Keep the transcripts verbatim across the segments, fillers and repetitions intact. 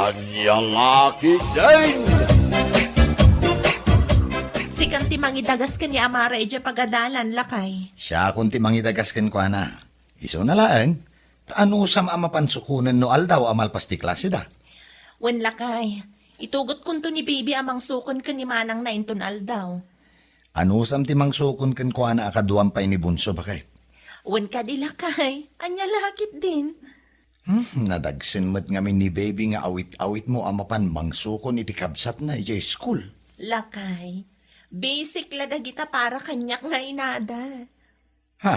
Ania la ketdin? Sikan ti mangidagas ken ni Amara idiay pagadalan, lakay. Siakon ti mangidagas kenkuana. Isuna laeng, ta anusam a mapan sukonen no aldaw a malpas ti klaseda? Wen, lakay, itugotkonto ni Baby a mangsukon ken ni manangna inton aldaw. Anusam ti mangsukon kenkuana a kaduam pay ni Bunso, baket? Wen kadi, lakay, ania la ketdin? Hmm, nadagsen met ngamin ni Baby nga awit-awitmo a mapan mangsukon iti kabsatna idiay school. Lakay, basic la dagita para kaniak nga inada. Ha?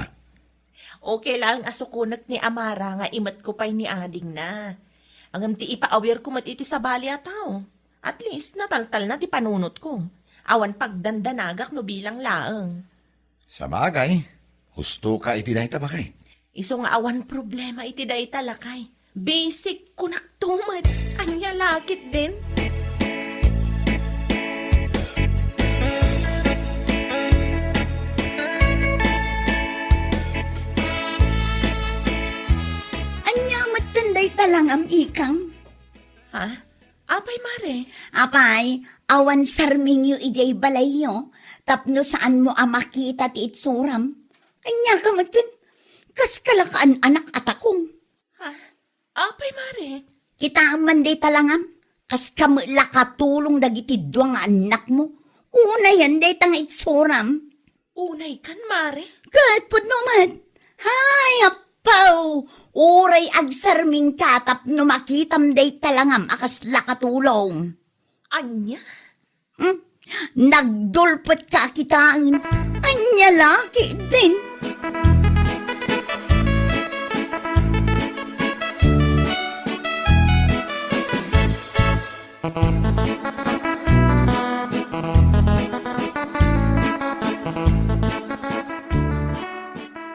Okay laeng a sukonek ni Amara nga imetko pay ni adingna. Ngem ti ipaawirko met iti sabali a tao. At least, nataltalna ti panunotko. Awan pagdandanagak no bilang laeng. Sabagay, husto ka iti dayta, baket. Isu nga awan problema iti dayta, lakay. Basic kunakto met. Ania la ketdin? Ania metten dayta langam, ikang? Ha? Apay, mare? Apay, awan sarmingyo idiay balayyo, tapno saanmo a makita ti itsuram. Ania ka metten? Kas kalakaan anak a takong. Ha? Apay, mare? Kitaem man dayta langam, kas kami la katulong dagiti dua nga annakmo. Unayen dayta nga itsuram. Unay kan, mare? Ket pudno met. Hay, appaw! Uray agsarmingka tapno makitam dayta langam a kasla katulong. Ania? Hmm? Nagdulpetka a kitaen. Ania la ketdin?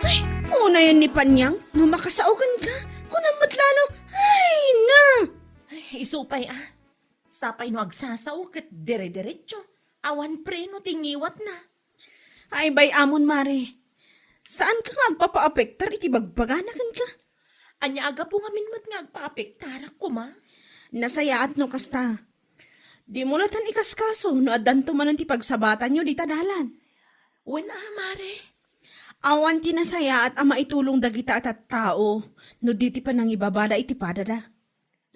Ay, unayen ni Panyang, no makasao kenka, kunam met la no, ay na! Ay, isu pay, ah. Sapay no agsasao ket dire-diretso, awan preno ti ngiwatna. Ay, bay-amon, mare. Saanka nga agpapaapektar iti bagbagana kenka? Ania a gapu ngamin met nga agpaapektarak koma? Nasayaat no kasta. Dimo latta ikaskaso no addanto manen ti pagsabatanyo dita dalan. Wen a, mare. Awan ti nasayaat a maitulong dagita a tattao no di ti panangibabada iti padada.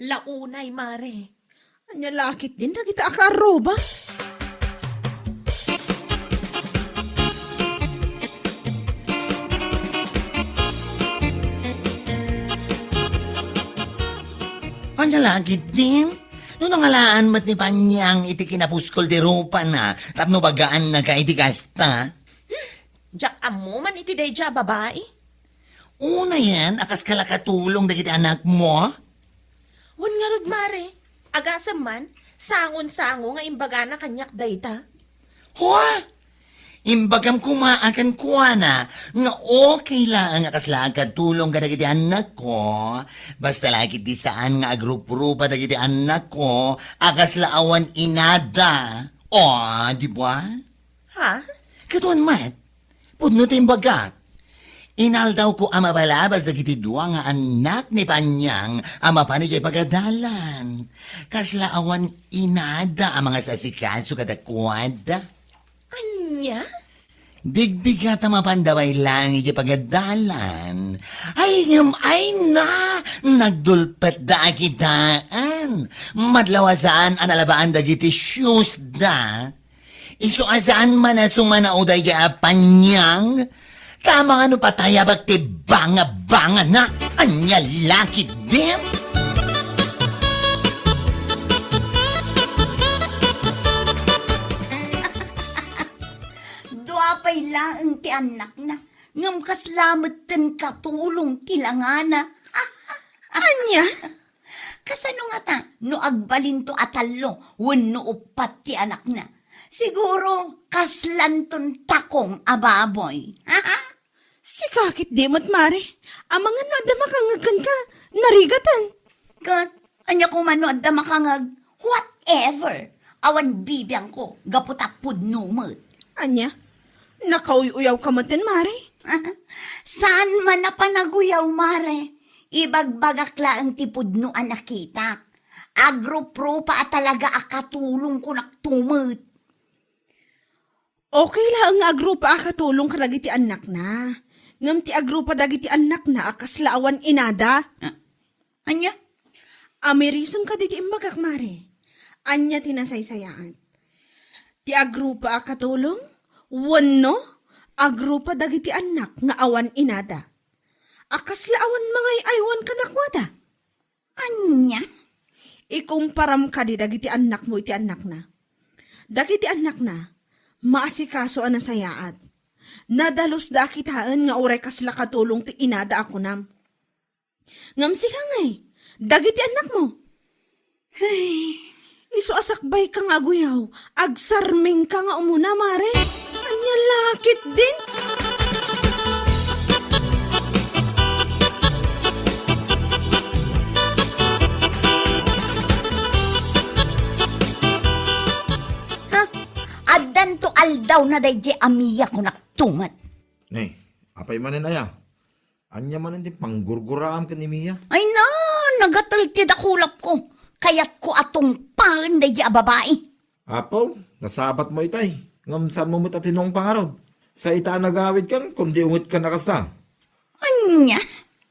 La unay, mare. Ania la ketdin dagita a kaarruba? Ania la ketdin? No nangalaan met ni Panyang iti kinapuskol ti rupana tapno bagaannaka iti kasta? Diak ammo man iti daydiay a babai. Unayen a kas kalakatulong dagiti anakmo? Wen ngarud, mare, agasem man, sangon-sango nga imbagana kaniak dayta. Hua! Imbagam koma a kenkuana nga okay laeng a kasla agkatulong kadagiti annakko, basta la ketdi saan nga agruprupa dagiti annakko a kasla awan inada. O, di ba? Ha? Ket wen met, pudno ti imbagak. Inaldawko a mabalabas dagiti dua nga annak ni Panyang a mapan idiay pagadalan. Kasla awan inada a mangasasikaso kadakuada. Ania? Bigbigat a mapanda pay laeng idiay pagadalan. Ay, ngem ay na, nagdulpetda a kitaen. Madlaw a saan a nalabaan dagiti shoes da. Isu a saan man a sumanaw daydiay a Panyang, ta amangan no patayabak ti banga-bangana. Ania la ketdin? Dua pay laeng ti annakna, ngem kasla metten katulong ti langana. Ania? Kasano ngata no agbalinto a tallo wenno uppat ti anakna? Siguro, kaslanton takong a baboy. Sika ketdi met, mare. Amangan no adda makangngeg kenka, narigaten. Ket, ania koma no adda makangngeg, whatever. Awan bibiangko, gapu ta pudno met. Ania? Nakauy-uyawka metten, mare? Saan man a panaguyaw, mare. Ibagbagak laeng ti pudno a nakitak. Agruprupa a talaga a katulong kunak tumet. Okay laeng nga agrupa a katulong kadagiti annakna. Ngem ti agrupa dagiti annakna a kasla awan inada. Ah, ania? Amirisen kadi ti imbagak, Mare. Ania ti nasaysayaat? Ti agrupa a katulong? Wenno, agrupa dagiti annak nga awan inada? A kasla awan mangay-aywan kadakuada? Ania? Ikumparam kadi dagiti annakmo iti annakna. Dagiti annakna, maasikaso a nasayaat. Nadalus da a kitaen nga uray kasla katulong ti inada a kunam. Ngem sika ngay, dagiti annakmo? Ay, isu a sakbayka nga aguyaw, agsarmingka nga umuna, Mare. Ania la ketdin? Ha? Addanto aldawna daydiay a Mia kunak tumet. Ni, apay manen aya? Ania manen ti panggurguraam ken ni Mia? Ay na, nagatel ti dakulapko. Kayatko a tungpaen daydiay a babai. Apo, nasabatmo itay. Ngem saanmo met a tinungpa ngarud. Sa ita a nagawidkan, kundi ungetkan a kasta. Ania?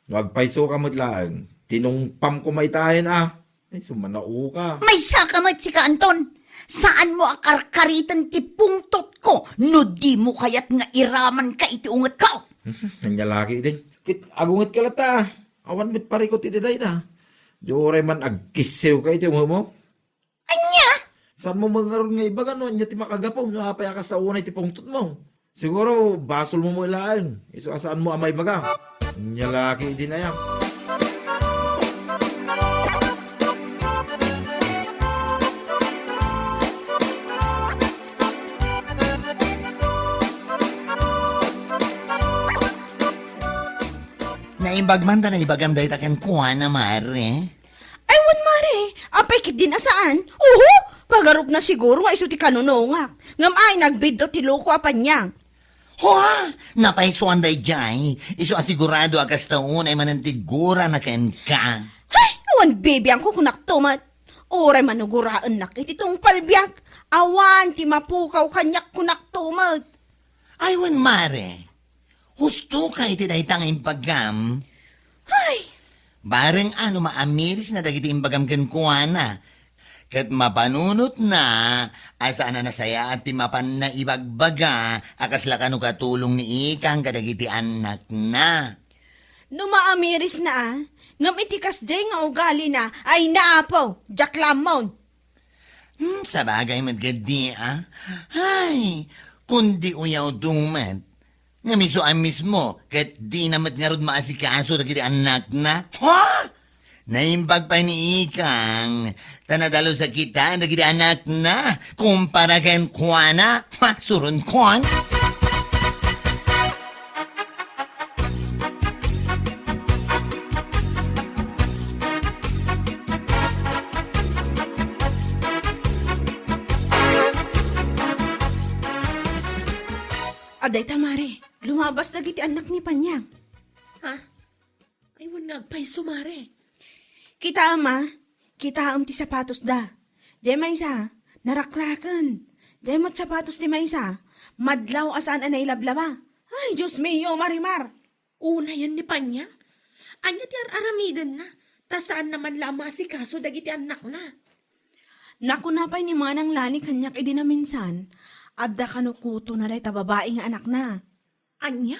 No agpaysoka met laeng, tinungpam koma itayen a. Ay, sumanao ka. Maysaka met sika, Anton. Saanmo a karkariten ti pungtotko no dimo kayat nga iramanka iti ungetko. Ania la ketdin. Ket agungetka latta. Awan met parikut iti dayta. Di uray man agkissewka iti ungemo. Ania? Saanmo met ngarud nga ibaga no ania ti makagapu no apay a kasta unay ti pungtotmo? Siguro, basolmo met laeng. Isu a saanmo a maibaga. Ania la ketdin aya? Naimbag man ta naibagam dayta kenkuana, Mare. Ay, wen, Mare, apay ketdin a saan? Uho! Pagarupna siguro nga isu ti kanunungak. Ngem ay, nagbiddo ti loko a paniang. Hua! Napaysoan daydiay. Isu a sigurado a kasta unay manen ti gurana kenka. Hay! Awan bibiangko kunakto met. Uray manuguraennak iti tungpal biag. Awan ti mapukaw kaniak kunakto met. Ay, wen, Mare. Husto ka iti dayta nga imbagam. Hay! Bareng a no maamirisna dagiti imbagam kenkuana, ket mapanunotna a saan a nasayaat ti mapanna ibagbaga a kasla kano katulong ni Ikang kadagiti annakna. No maamirisna a, ngem iti kasdiay nga ugalina, ay na, Apo, diak lammon. Hmm, sabagay met ketdi a. Ay, kundi uyawto met. Ngem isu a mismo, ket dina met ngarud maasikaso dagiti annakna. Ha? Naimbag pay ni Ikang, ta nadalus a kitaen dagiti annakna, kumpara kenkuana. Ha, suronkon. Adda ita, Mare. Lumabas dagiti annak ni Panyang. Ha? Ay, wen nga agpayso, Mare. Kitaem, a? Kitaem ti sapatosda. Diay maysa, narakraken. Diay met sapatos ti maysa, madlaw a saan a nailablaba. Ay, Dios mio, Marimar! Unayen ni Panyang? Ania ti ar-aramidenna? Ta saanna man la a maasikaso dagiti annakna. Nakuna pay ni Manang Lani kaniak idi naminsan, adda kano kutona dayta babai nga anakna. Ania?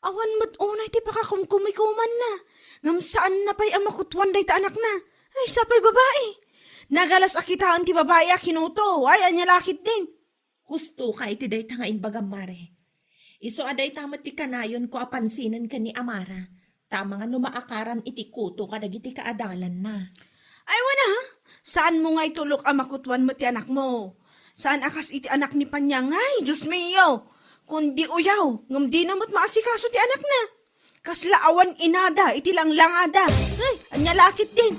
Awan met unay ti pakakumkumikumanna, ngem saanna pay a makutuan dayta anakna. Ay, sapay babai. Nagalas a kitaen ti babai a kinuto. Ay, ania la ketdin? Husto ka iti dayta nga imbagam, Mare. Isu a dayta met ti kanayonko a pansinen ken ni Amara, ta amangan no maakaran iti kuto kadagiti kaadalanna. Ay, wen a, saanmo nga itulok a makutuan met ti anakmo. Saan a kas iti anak ni Panyang. Ay, Dios mio! Kundi uyaw, ngem dina met maasikaso ti anakna. Kasla awan inada iti langlangada. Ay, ania la ketdin?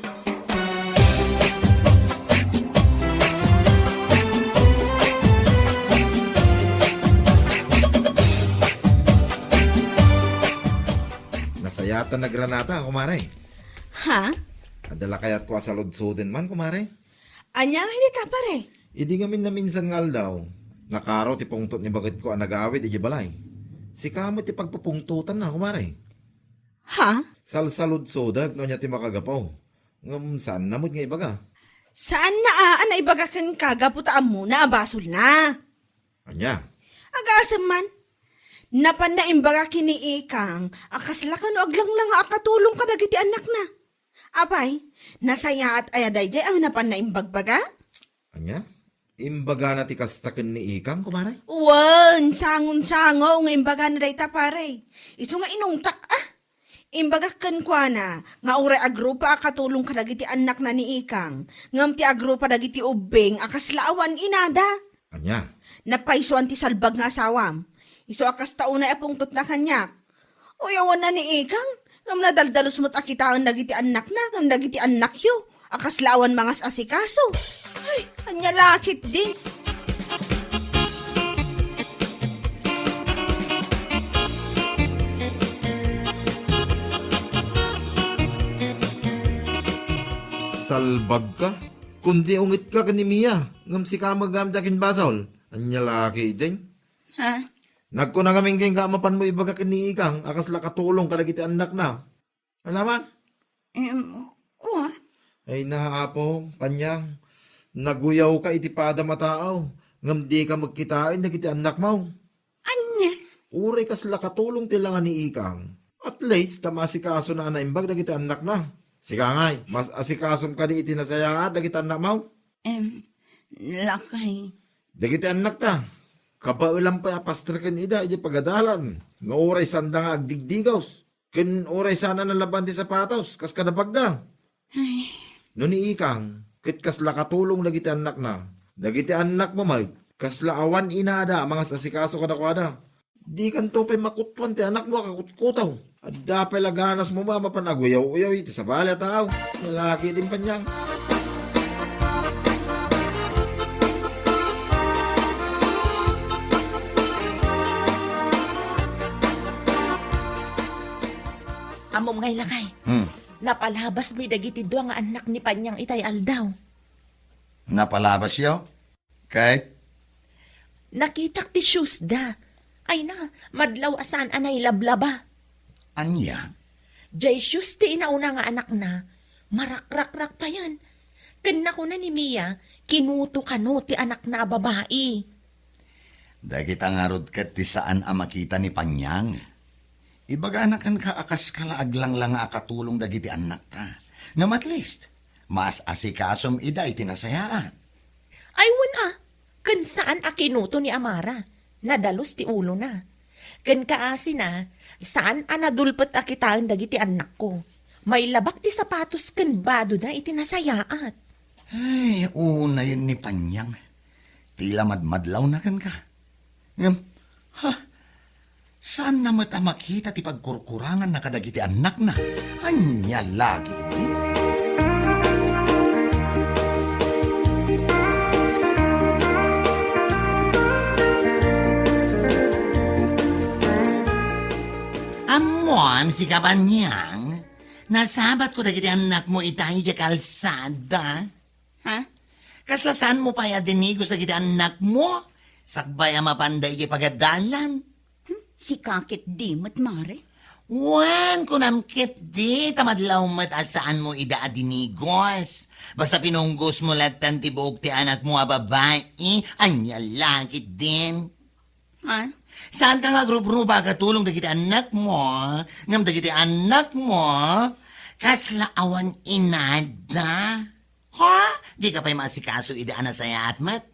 Nasayaat a nagranata, kumare. Ha? Adda la kayatko a saludsoden man, kumare? Ania nga dita, pare? Idi ngamin naminsan nga aldaw, nakaro ti pungtot ni baketko a nagawid idiay balay. Sika met ti pagpupungtotanna, kumare. Ha? Salsaludsodek no ania ti makagapu. Ngem saanna met nga ibaga. Saanna a, a naibaga kenka gapu ta ammona a basolna. Ania? Agasem man. Napanna imbaga ken ni Ikang a kasla kano aglanglang a katulong kadagiti annakna. Apay, nasayaat aya daydiay a napanna imbagbaga? Ania? Imbagana ti kasta ken ni Ikang, kumare? Wen, sangon-sango nga imbagana dayta, pare. Isu nga inungtak, ah! Imbagak kenkuana nga uray agrupa a katulong kadagiti annakna ni Ikang, ngem ti agrupa dagiti ubbing a kasla awan inada. Ania? Napaysuan ti salbag nga asawam. Isu a kasta unay a pungtotna kaniak. Uyawanna ni Ikang, ngem nadaldalus met a kitaen dagiti annakna, ngem dagiti annakyo a kasla awan mangas-asikaso. Ay, ania la ketdi? Salbagka? Kundi ungetka ken ni Mia, ngem sika met gayam ti akinbasol. Ania la ketdin? Ha? Nagkuna ngamin kenka a mapanmo ibaga ken ni Ikang a kasla katulong kadagiti annakna. Alaman? Em, kua? Ay na, Apo, Panyang, naguyawka iti padam a tao, ngem dika met kitaen dagiti annakmo. Ania? Uray kasla katulong ti langa ni Ikang. At least, ta maasikasona a naimbag dagiti annakna. Sika ngay, mas asikasom kadi iti nasayaat dagiti annakmo? Em, lakay. Dagiti annakta, kabaelam pay a pastreken ida iti pagadalan, nga uray saanda nga agdigdigaws. Ken uray saan a nalaban ti sapatos, kas kadapagda. Ay. No ni Ikang, ket kasla katulong dagiti annakna, dagiti annakmo met, kasla awan inada a mangas-asikaso kadakuada. Dikanto pay makutuan ti anakmo a kakutkuto. Adda pay la ganasmo a mapan aguyaw-uyaw iti sabali a tao. Lalaki din, Panyang. Ammom ngay, lakay. Hmm. Napalabasmi dagiti dua nga annak ni Panyang itay aldaw. Napalabasyo? Ket? Nakitak ti shoes da. Ay na, madlaw a saan a nailablaba. Ania? Jay shoes ti inauna nga anakna, marakrakrak payen. Ken nakuna ni Mia, kinuto kano ti anakna a babai. Dagita ngarud ket ti saan a makita ni Panyang. Ibagana kenka a kaska la aglanglang a katulong dagiti annakta. Ngem at least, mas asikasom ida iti nasayaat. Ay, wen a, ken saan a kinuto ni Amara. Nadalus ti ulona. Ken kaasina, saan a nadulpet a kitaen dagiti annakko. Mailabak ti sapatos ken badoda iti nasayaat. Ay, unayen ni Panyang. Ti la madmadlawna kenka. Ngem, ha? Saanna met a makita ti pagkurkuranganna kadagiti annakna? Ania la ketdi? Ammom, sika Panyang, nasabatko dagiti annakmo itay idiay kalsada. Ha? Kasla saanmo pay a dinigos dagiti annakmo? Sakbay a mapanda idiay pagadalan. Hmm, sika ketdi met, mare? Wen, kunam ketdi, ta madlaw met a saanmo ida a dinigos. Basta pinunggosmo lattan ti buok ti anakmo a babai, ania la ketdin? Ha? Saanka nga agrubruba a katulong dagiti annakmo, ngem dagiti annakmo, kasla awan inada. Ha? Dika pay maasikaso idi a nasayaat met?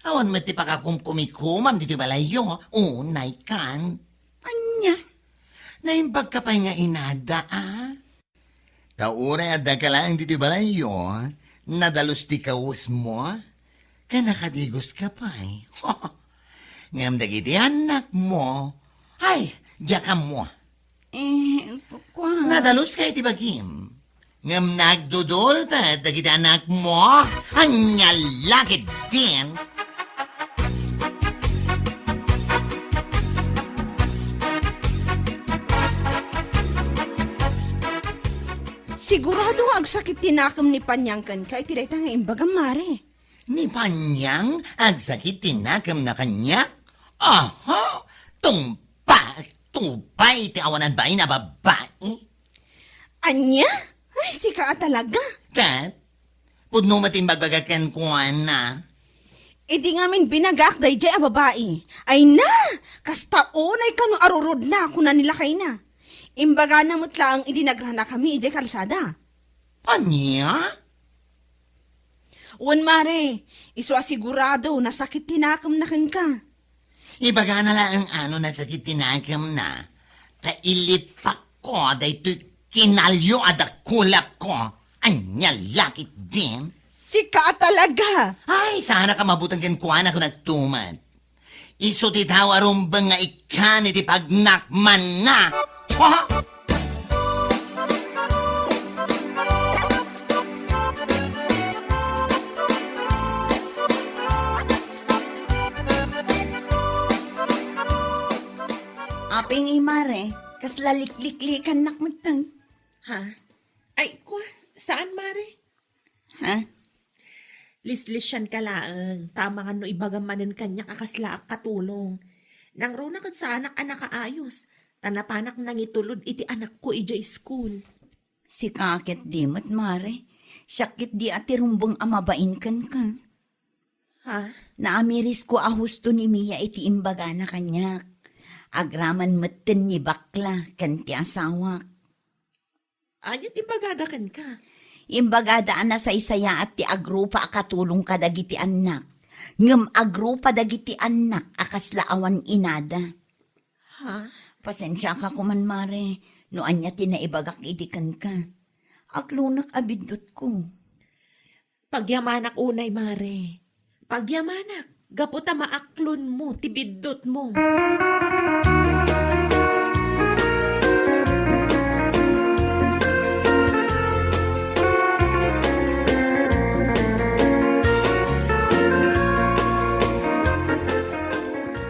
Awan met ti pakakumkumikomam ditoy balayyo, unay kan. Ania? Naimbagka pay nga inada, a? Ta uray addaka laeng ditoy balayyo, nadalus ti kawesmo, ken nakadigoska pay. Ngem dagiti annakmo, ay, diak ammo. Eh, ku-, kua? Nadaluska iti bagim. Ngem nagdudulpet dagiti annakmo. Ania la ketdin? Sigurado nga agsakit ti nakem ni Panyang kenka iti dayta nga imbagam, Mare. Ni Panyang agsakit ti nakemna kaniak? Aha! Tungpa, tupay ti awan a bain a babai. Ania? Ay, sika a talaga. Ket, pudno met imbagbaga kenkuana. Idi ngamin binagak daydiay a babai. Ay na! Kasta unay kano arurodna, kuna ni lakayna. Imbagana met laeng idi nagranakami idiay kalsada. Ania? Wen, Mare, isu a sigurado nasakit ti nakemna kenka. Ibagana laeng ano nasakit ti nakemna, ta ilipakko daytoy kinalio a dakulapko. Ania la ketdin? Sika a talaga! Ay, saanak a mabuteng kenkuana kun agtumet. Isu ti tao a rumbeng nga ikkan iti pagnakmanna. Ha? Apay ngay, Mare, kasla likliklikannak metten. Ha? Ay, kwa, saan, Mare? Ha? Lislisianka laeng, ta amangan no ibagam manen kaniak a kasla a katulong. Nangruna ket saanak a nakaayos, ta napanak nangitulod iti anakko idiay school. Sika ketdi met, Mare. Siak ketdi a ti rumbeng a mabain kenka. Ha? Naamirisko a husto ni Mia iti imbagana kaniak. Agraman metten ni bakla ken ti asawak. Ania ti imbagada kenka? Imbagada a nasaysayaat ti agrupa a katulong kadagiti annak. Ngem agrupa dagiti annak a kasla awan inada. Ha? Pasensiaka koman, Mare, no ania ti naibagak idi kenka. Aklonek a biddutko. Pagyamanak unay, Mare. Pagyamanak, gapu ta maaklonmo ti biddutmo.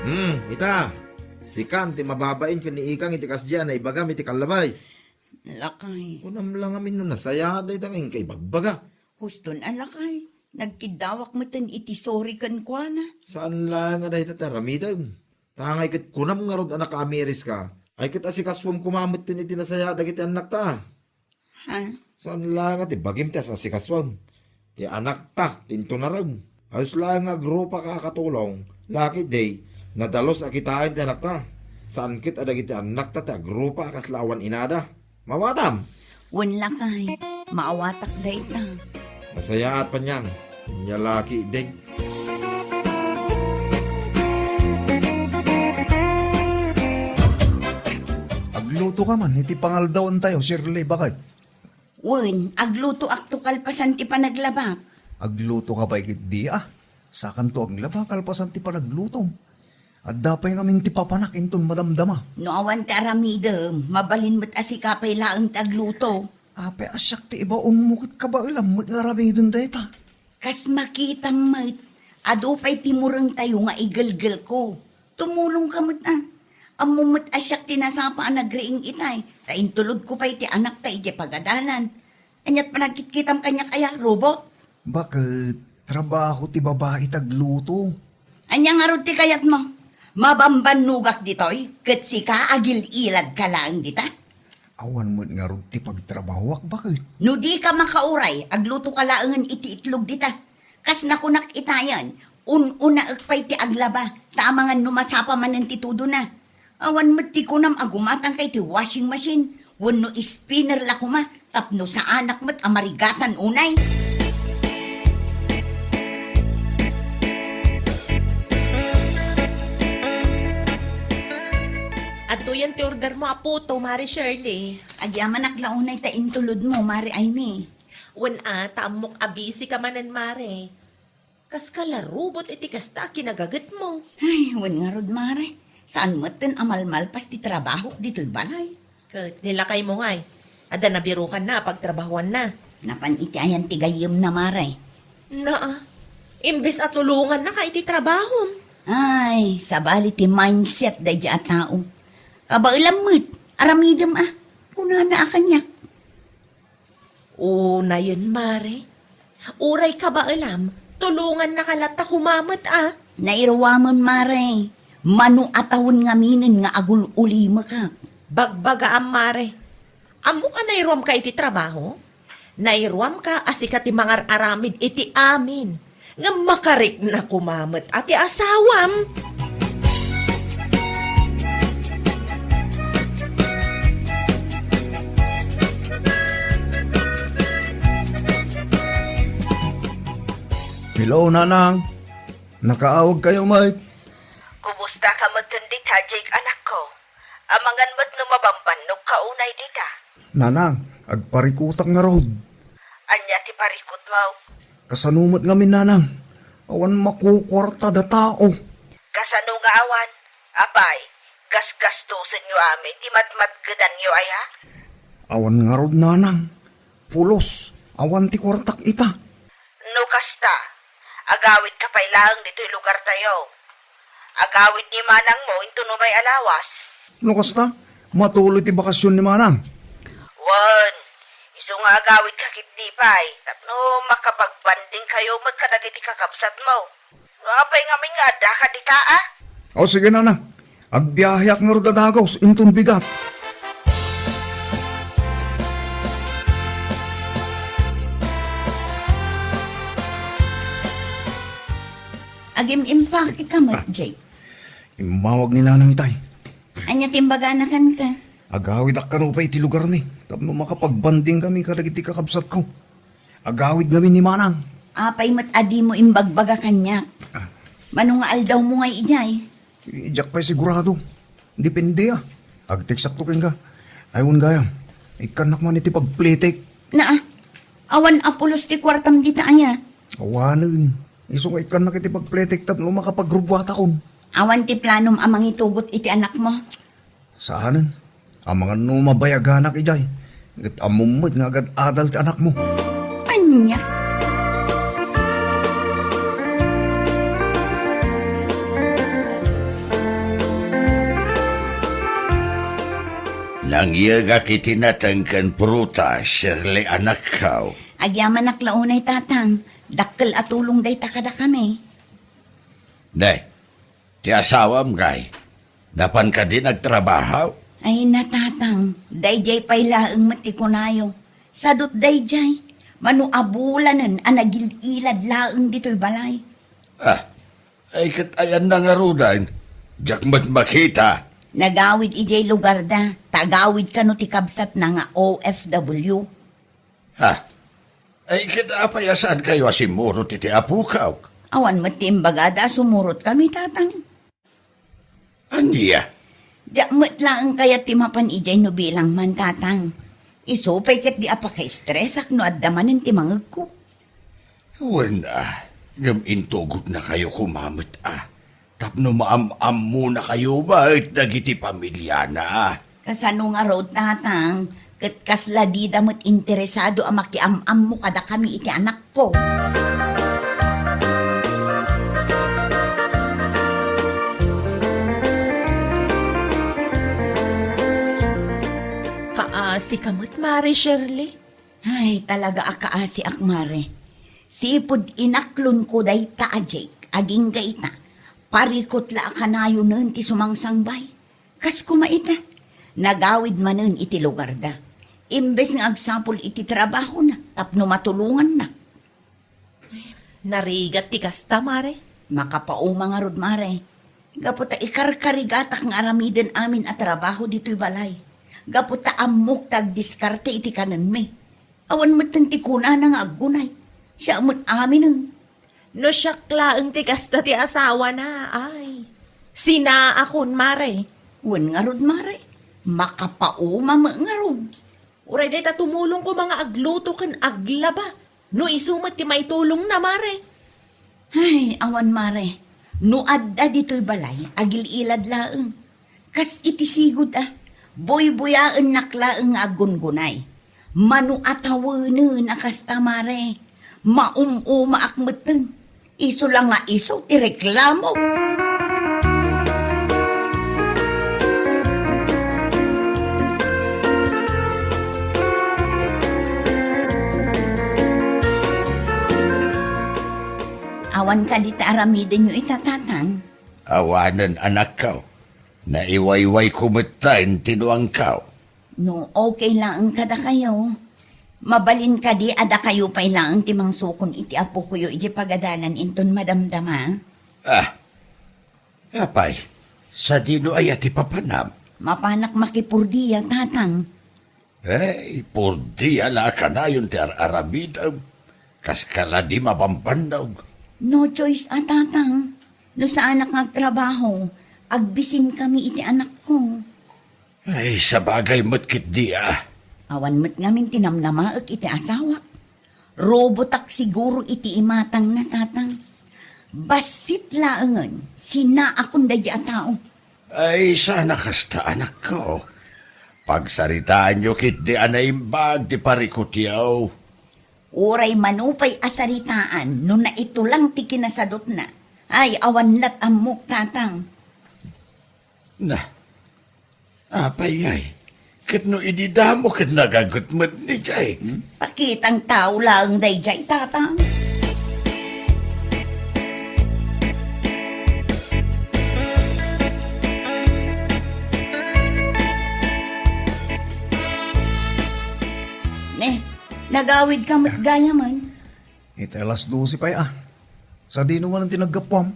Hmm, ita, sikan ti mababain ken ni Ikang iti kasdiay a naibagam iti kallabais. Lakay. Kunam la ngamin no nasayaat dayta nga inka ibagbaga. Huston a lakay, nagkiddawak metten iti sorry kenkuana. Saan laeng a dayta ti aramidem. Ta ngay ket kunam ngarud a nakaamiriska, ay ket asikasuem koma metten iti nasayaat dagiti annakta. Ha? Saan laeng a ti bagim ti as-asikasuem. Ti anakta ti intunarem. Ayos laeng nga agrupaka a katulong, lakay idi, nadalus a kitaen ti anakta. Saan ket a dagiti annakta ti agrupa a kasla awan inada. Mawatam? Wen lakay, maawatak dayta. Nasayaat, Panyang. Nia lakay idi. Agluto ka man iti pangaldawan tayo, Shirley, baket. Wen, aglutoakto kalpasan ti panaglabak. Agluto ka pay ketdi, ah. Sakanto aglaba kalpasan ti panaglutom. Adda pay ngamin ti papanak inton madamdama. No awan ti aramidem, mabalin met a sika pay laeng ti agluto. Apay a siak ti ibaonmo ket kabaelam met nga aramiden dayta. Kas makitam met, adu pay ti murengtayo nga igelgelko. Tumulongka met, a. Ammom met a siak ti nasapa a nagriing itay, ta intulodko pay ti anakta idiay pagadalan. Aniat panagkitkitam kaniak aya, robot? Baket, trabaho ti babai ti agluto. Ania ngarud ti kayatmo? Mabambannogak ditoy, ket sika agil-iladka laeng dita? Awan met ngarud ti pagtrabahoak, baket. No dika makauray, aglutoka laengen iti itlog dita. Kas nakunak itayen, un-unaek pay ti aglaba, ta amangan no masapa manen ti tudona. Awan met ti kunam a gumatangka iti washing machine, wenno spinner la koma, tapno saanak met a marigatan unay. Adtoyen ti ordermo a puto, Mare Shirley. Agyamanak la unay ta intulodmo, Mare Aimee. Wen a, ta ammok a busy ka manen, Mare. Kaska la robot iti kasta a kinagagetmo. Ay, wen ngarud, Mare. Saan metten a malmalpas ti trabahok ditoy balay. Ket ni lakaymo ngay, adda nabirukanna a pagtrabahoanna. Napan iti ayan ti gayyemna, Mare. Naa, imbes a tulongannaka iti trabahom. Ay, sabali ti mindset daydi a tao. Kabaelam met, aramidem a. Kunana a kaniak. Unayen, Mare. Uray kabaelam, tulongannaka latta koma met a. Nairuamem, Mare. Mano a tawen ngaminen nga agul-ulimekak. Bagbagaam, Mare. Ammok a nairuamka iti trabaho? Nairuamka a sika ti mangar-aramid iti amin. Ngem makarikna koma met a ti asawam. Hello, Nanang. Nakaawagkayo met. Kumusta ka met ken dita, Jake, anakko? Amangan met no mabambannogka unay dita. Nanang, agparikutak ngarud. Ania ti parikutmo? Kasano met ngamin, Nanang? Awan makukuarta da tao. Kasano nga awan? Apay, gasgastosenyo amin ti matmatgedanyo aya? Awan ngarud, Nanang. Pulos, awan ti kuartak ita. No kasta, agawidka pay laeng ditoy lugartayo. Agawid ni manangmo inton umay a lawas. No kasta, matuloy ti bakasion ni manang. Wen, isu nga agawidka ketdi pay, tapno makapagbandingkayo met kadagiti kakabsatmo. No apay ngamin nga addaka dita, a? O, sige, Nanang. Agbiaheak ngarud a dagus, inton bigat. Agim-impake ka met, Jake. Immawag ni Nanang itay. Ania ti imbagana kenka? Agawidak kano pay iti lugarmi, tapno makapagbanding kami kadagiti kakabsatko. Agawid ngamin ni Manang. Apay met a dimo imbagbaga kaniak? Ah. Mano nga aldawmo ngay idiay? Diak pay sigurado. Depende, a. Agteksakto kenka. Ay, wen gayam, ikkannak man iti pagpletek. Naa, awan a pulos ti kuartam dita aya? Awanen. Isu nga ikkannak iti pagpletek tapno makapagrubbuatakon. Awan ti planom a mangitugot iti anakmo? Saanen. Amangan no mabayaganak idiay. Ket ammom met nga agad-adal ti anakmo. Ania? Nangyegak iti nateng ken prutas, Shirley, anakko. Agyamanak la unay, Tatang. Dakkel a tulong dayta kadakami. Ne, ti asawam ngay, napan kadi nagtrabaho? Ay, Tatang, daydiay pay laeng met ti kunayo. Sadut daydiay, mano a bulanen a nagil-ilad laeng ditoy balay. Ah, ay ket ayanna ngaruden, diak met makita. Nagawid idiay lugarda, ta agawid kano ti kabsatna nga O F W. Ha? Ay, ket apay a saankayo a simmurot iti apok? Awan met ti imbagada a sumurot kami, Tatang. Ania? Diak met laeng kayat ti mapan idiay no bilang man, Tatang. Isu pay ket di a pakaistresak no adda manen ti mangegko. Wen, a, ngem intugotnakayo koma met, a. Tapno maam-ammonakayo met dagiti pamiliana. Kasano ngarud, Tatang? Ket kasla dida met interesado a makiam-ammo kadakami iti anakko. Kaasi ka met, Mare Shirley. Ay, talaga a kaasiak, Mare. Sipud inaklonko dayta a Jake, agingga ita, parikut la a kanayonen ti sumangsangbay. Kas koma ita, nagawid manen iti lugarda. Imbes nga agsapul iti trabahona tapno matulongannak. Narigat ti kasta, Mare. Makapauma ngarud, Mare. Gapu ta ikarkarigatak nga aramiden amin a trabaho ditoy balay. Gapu ta ammok ta agdiskarte iti kanenmi. Awan metten ti kunana nga aggunay. Siak met aminen. No siak laeng ti kasta ti asawana, ay. Sinaakon, Mare. Wen ngarud, Mare. Makapauma met ngarud. Uray dayta tumulong koma nga agluto ken aglaba. No isu met ti maitulongna, Mare. Ay, awan, Mare. No adda ditoy balay, agil-ilad laeng. Kas iti sigud, a, buybuyaennak laeng nga aggungunay. Mano a tawenen a kasta, Mare. Maum-umaak metten. Isu la nga isu ti reklamo. Awan kadi ti aramidenyo ita, Tatang? Awanen, anakko. Naiwaywayko metten ti nuangko. No okay laeng kadakayo, mabalin kadi a dakayo pay laeng ti mangsukon iti apokoyo iti pagadalan inton madamdama? Ah, apay, sadino aya ti papanam? Mapanak makipurdia, Tatang. Eh, purdia la a kanayon ti ar-aramidem. Kas kala di mabambannog. No choice a, Tatang. No saanak nga agtrabaho, agbisinkami iti anakko. Ay, sabagay met ketdi a. Awan met ngamin ti namnamaek iti asawak. Robotak siguro iti imatangna, Tatang. Bassit laengen, sinaakon daydi a tao. Ay, sana kasta, anakko. Pagsaritaanyo ketdi a naimbag ti parikutyo. Uray mano pay a saritaan no naitulang ti kinasadutna. Ay, awan lat ammok, Tatang. Na, apay ngay? Ket no idi damo ket nagaget met ni Jake, hmm? Pakitang tao laeng daydiay, Tatang. Ne, nagawid ka met gayamen. Iti alas dose pay a. Sadino manen ti naggapuam?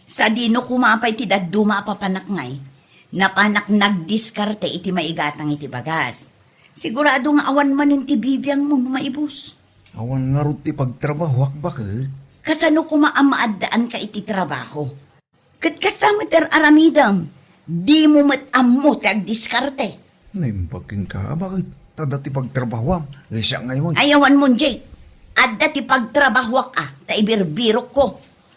Sadino koma pay ti dadduma a papanak ngay? Napanak nagdiskarte iti maigatang iti bagas. Sigurado nga awan manen ti bibiangmo no maibus. Awan ngarud ti pagtrabahoak, baket. Kasano koma a maaddaanka iti trabaho? Ket kasta met ti ar-aramidem, dimo met ammo ti agdiskarte. Naimbag kenka, a baket? Ta adda ti pagtrabahoam, siak ngay met. Ay, awan mon, Jake. Adda ti pagtrabahoak a, ta ibirbirokko.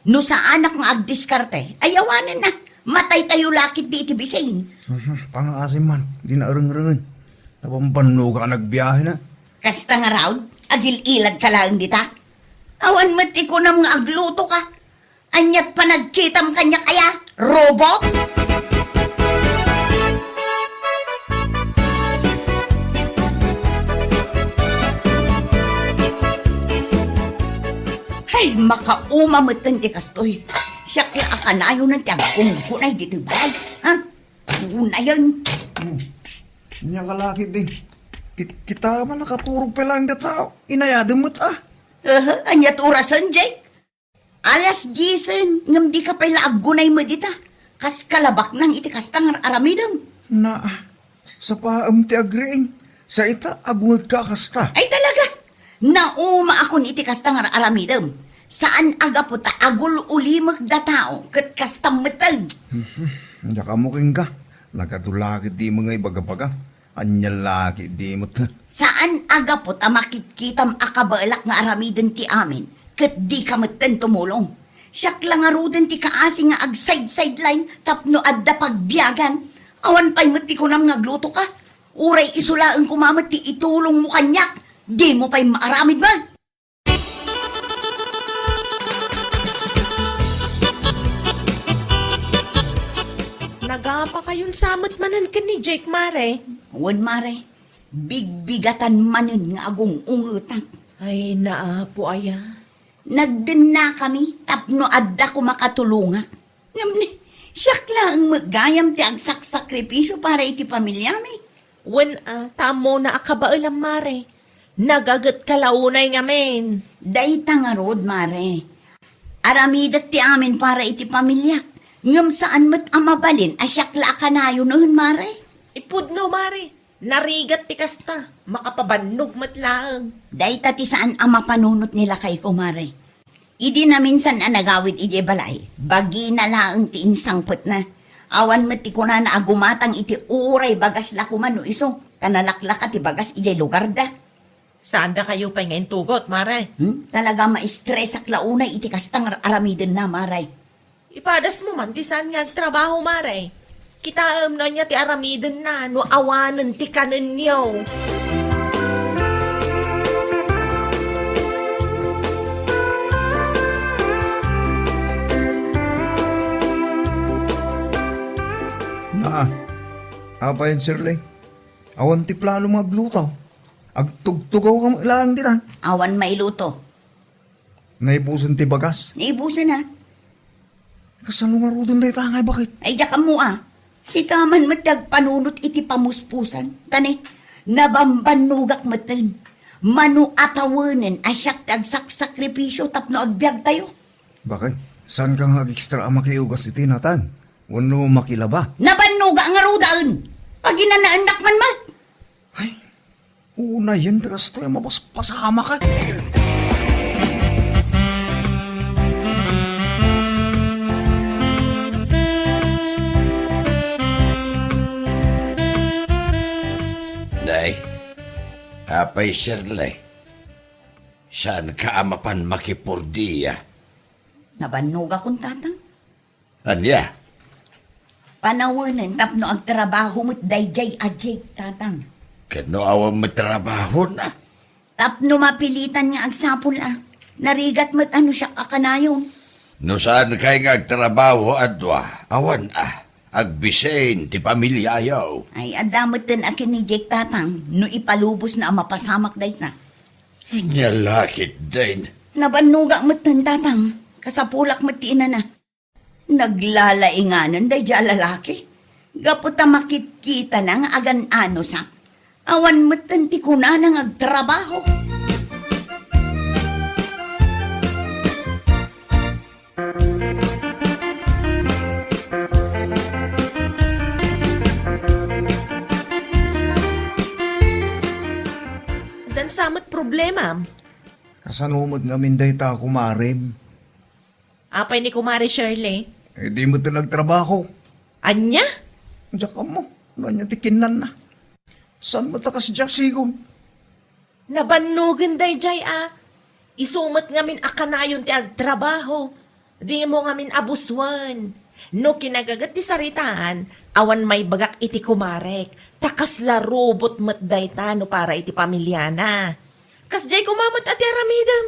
No saanak nga agdiskarte, ay awanen na. Mataytayo la ketdi iti bising. Mhm, pangaasim man, di naarengrengen. Nabambannoga a nagbiahena. Kasta ngarud, agil-iladka laeng dita. Awan met ti kunam nga aglutoka. Aniat panagkitam kaniak aya, robot? Hay, makauma metten ti kastoy. Siak la a kanayonen ti aggungunay ditoy balay. Ha? Unayen. Hmm. Ania ka la ketdi? Kit-, kita man nakaturog pay laeng dayta. Inayadem met a. Aha, ania ti orasen, Jake? Alas diesen, ngem dika pay la aggunay met dita. Kas kalabaknang iti kasta nga ar-aramidem. Naa, sapaem ti agriing. Sa ita, agungedka a kasta. Ay talaga! Naumaakon iti kasta nga ar-aramidem. Saan a gapu ta agul-ulimek da tao, ket kasta metten. Mhm. Diak ammo kenka. Nagadu la ketdi nga ibagabaga. Ania la ketdi met? Saan a gapu ta makitkitam a kabaelak nga aramiden ti amin, ket dika metten tumulong. Siak la ngaruden ti kaasi nga agsideline tapno adda pagbiagan. Awan pay met ti kunam nga aglutoka. Uray isu laeng koma met ti itulongmo kaniak, dimo pay maaramid met. Nagapakayon sa met manen ken ni Jake, mare? Wen, mare. Bigbigatan manen nga agung-ungetak. Ay, naapo aya. Nagdennakami tapno adda koma katulongak. Ngem ni, siak laeng met gayam ti agsaksakripisio para iti pamiliami. Wen a, ta ammona a kabaelam, mare. Nagagetka la unay ngamin. Dayta ngarud, mare. Aramidek ti amin para iti pamiliak. Ngem saan met a mabalin a siak la a kanayonen, mare. Ipudno, mare. Narigat ti kasta. Makapabannog met laeng. Dayta ti saan a mapanunot ni lakayko, mare. Idi naminsan a nagawid idiay balay, bagina laeng ti insangpetna. Awan met ti kunana a gumatang iti uray bagas la koma no isu, ta nalaklaka ti bagas idiay lugarda. Saandakayo pay nga intugot, mare? Hmm? Talaga maistresak la unay iti kasta nga ar-aramidenna, mare. Ipadasmo man ti saan nga agtrabaho, mare. Kitaem no ania ti aramidenna no awanen ti kanenyo. Naa, apay, Shirley? Awan ti plano nga agluto. Agtugtugaw ka laeng ditan. Awan mailuto. Naibusen ti bagas? Naibusen, a. Kasano ngaruden dayta nga ibaket? Ay, diak ammo, a. Sika man met ti agpanunot iti pamuspusan. Tani, nabambannogak metten. Mano a tawenen a siak ti agsaksakripisio tapno agbiagtayo. Bakit? Saanka nga agekstra a makiugas iti natang? Wenno makilaba? Nabannoga ngaruden! Paginanaennak man met! Ay, unayen ti kastoy a mapaspasamak, a. Nay, apay, Shirley? Saanka a mapan makipordia? Nabannogakon, Tatang. Ania? Panawenen tapno agtrabaho met daydiay a Jake, Tatang. Ket no awan met trabahona? Tapno mapilitan nga agsapul, a. Narigat met a no siak a kanayon. No saankay nga agtrabaho a dua, awan, a. Agbisin ti pamiliayo. Ay, adda metten a ken ni Jake, Tatang, no ipalubosna a mapasamak dayta. Ania la ketdin? Nabannogak metten, Tatang. Kasapulak met ti inana. Naglalainganan daydiay a lalaki. Gapu ta makitkitana nga agan-anosak. Awan metten ti kunana nga agtrabaho. Adda sa met problemam? Kasano met ngamin dayta, kumarem? Apay ni Kumare Shirley? Eh, di met nagtrabaho. Ania? Diak ammo, no ania ti kinnanna. Saan met a kasdiay sigun? Nabannogen daydiay a. Isu met ngamin a kanayon ti agtrabaho. Dimo ngamin abusoen. No kinagaget ti saritaan, awan maibagak iti kumarek. Ta kasla rubot met dayta no para iti pamiliana. Kasdiay koma met a ti aramidem.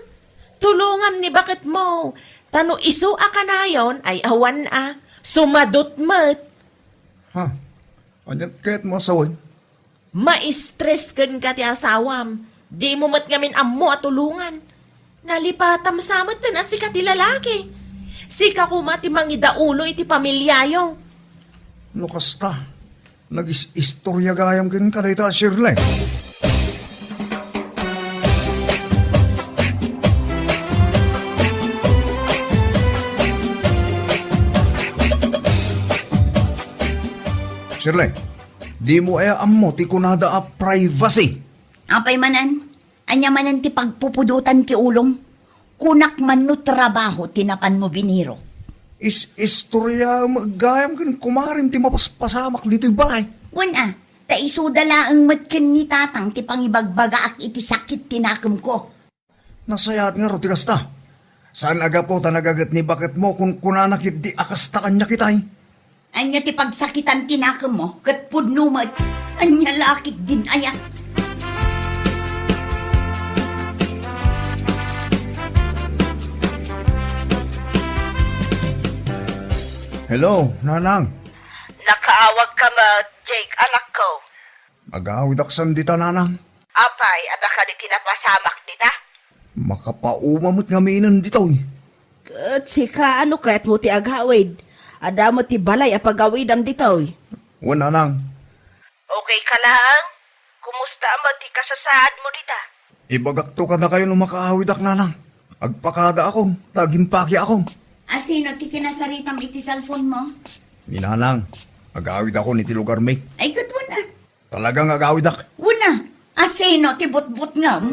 Tulongam ni baketmo. Ta no isu a kanayon ay awan a, sumadot met. Ha? Aniat kayatmo a sawen? Maistres kenka ti asawam. Dimo met ngamin ammo a tulongan. Nalipatam sa metten a sika ti lalaki. Sika koma ti mangidaulo iti pamiliayo. No kasta, nagis-istoria gayam kenka dayta a Shirley. Shirley, dimo aya ammo ti kunada a privacy? Apay manen? Ania manen ti pagpupudotan ti ulom? Kunak man no trabaho ti napanmo biniro. Is-istoriaem gayam ken kumarem ti mapaspasamak ditoy balay. Wen a, ta isuda laeng met ken ni Tatang ti pangibagbagaak iti sakit ti nakemko. Nasayaat ngarud ti kasta. Saan a gapu ta nagaget ni baketmo kunkunana ketdi a kasta kaniak itay? Ania ti pagsakitan ti nakemmo ket pudno met? Ania la ketdin aya? Hello, Nanang. Nakaawagka met, Jake, anakko. Agawidak san dita, Nanang. Apay, adda kadi ti napasamak dita? Makapauma met ngaminen ditoy. Ket sika, ano kayatmo ti agawid? Adda met ti balay a pagawidam ditoy. Wen, Nanang. Okay ka laeng? Kumusta met ti kasasaadmo dita? Ibagakto kadakayo no makaawidak, Nanang. Agpakadaakon, ta agimpakiakon. A, sino ti kinasaritam iti cellphone mo? Ni Nanang, agawidakon iti lugarmi. Ay, ket wen a. Talaga nga agawidak. Wen a, a sino ti butbutngem?